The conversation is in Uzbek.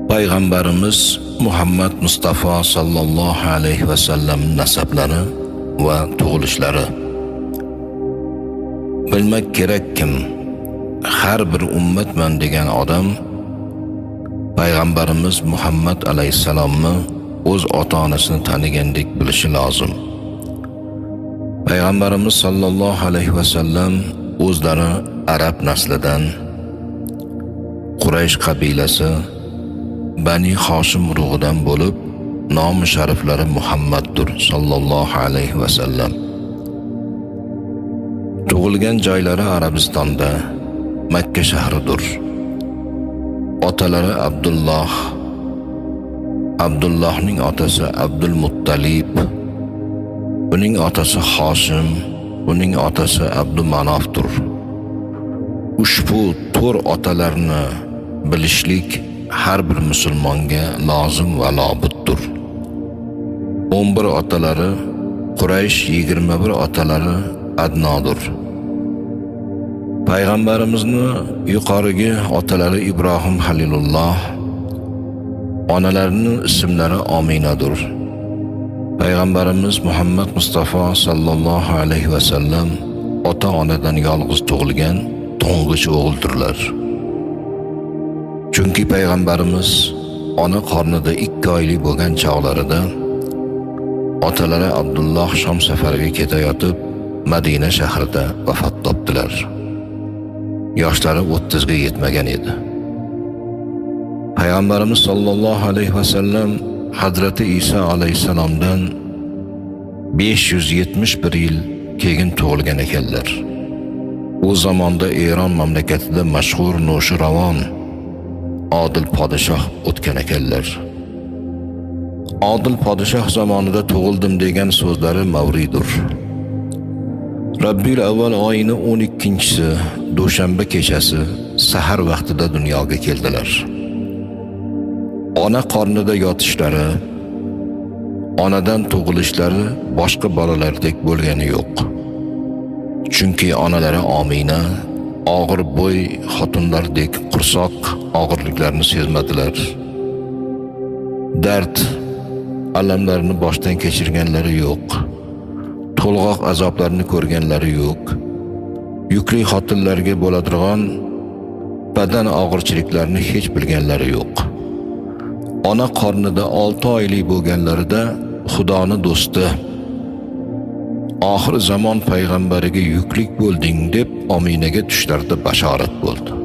Payg'ambarimiz Muhammad Mustafa sallallohu alayhi va sallam nasablari va tug'ilishlari. Bilmak kerakkim, har bir ummatman degan odam Payg'ambarimiz Muhammad alayhissalomni o'z ota-onasini tanigandek bilishi lozim. Payg'ambarimiz sallallohu alayhi va sallam o'zlari arab naslidan, Quraysh qabilasi, Bani Hoshim urug'idan bo'lib, nomi shariflari Muhammaddur sallallohu alayhi va sallam. Tug'ilgan joylari Arabistonda, Makka shahridir. Otalari Abdulloh, Abdullohning otasi Abdul Muttalib, uning otasi Hoshim, uning otasi Abdumanofdir. Ushbu to'rt otalarni bilishlik har bir musulmonga lozim va lobuddir. 11 otalari Quraysh, 21 otalari Adnodir. Payg'ambarimizni yuqorigi otalari Ibrohim Halilulloh, onalarining ismlari Ominadir. Payg'ambarimiz Muhammad Mustafa sallallohu alayhi va sallam ota-onadan yolg'iz tug'ilgan to'ng'ich o'g'ildirlar. Chunki payg'ambarimiz ona qornida 2 oylik bo'lgan chog'larida otalari Abdulloh Shom safariga ketayotib Madina shahrida vafot topdilar. Yoshlari 30 ga yetmagan edi. Payg'ambarimiz sallallohu alayhi va sallam Hazrati Isa alayhissalomdan 571 yil keyin tug'ilgan ekanlar. U zamonda Eron mamlakatida mashhur Noshiravon odil podshoh o'tgan ekanlar. Odil podshoh zamonida tug'ildim degan so'zlari mavridur. Rabbiyul avval oyini 12-si dushanba kechasi sahar vaqtida dunyoga keldilar. Ona qornida yotishlari, onadan tug'ilishlari boshqa bolalardek bo'lgani yo'q. Chunki onalari Omina og'ir bo'y xotinlardek qursoq og'irliklarini sezmadilar. Dard alamlarini boshdan kechirganlari yo'q. To'lg'oq azoblarini ko'rganlari yo'q. Yukli xotinlarga bo'ladigan badan og'irchiliklarni hech bilganlari yo'q. Ona qornida 6 oylik bo'lganlarida Xudoni do'sti, oxir zamon payg'ambariga yuklik bo'lding deb Ominaga tushlarida bashorat bo'ldi.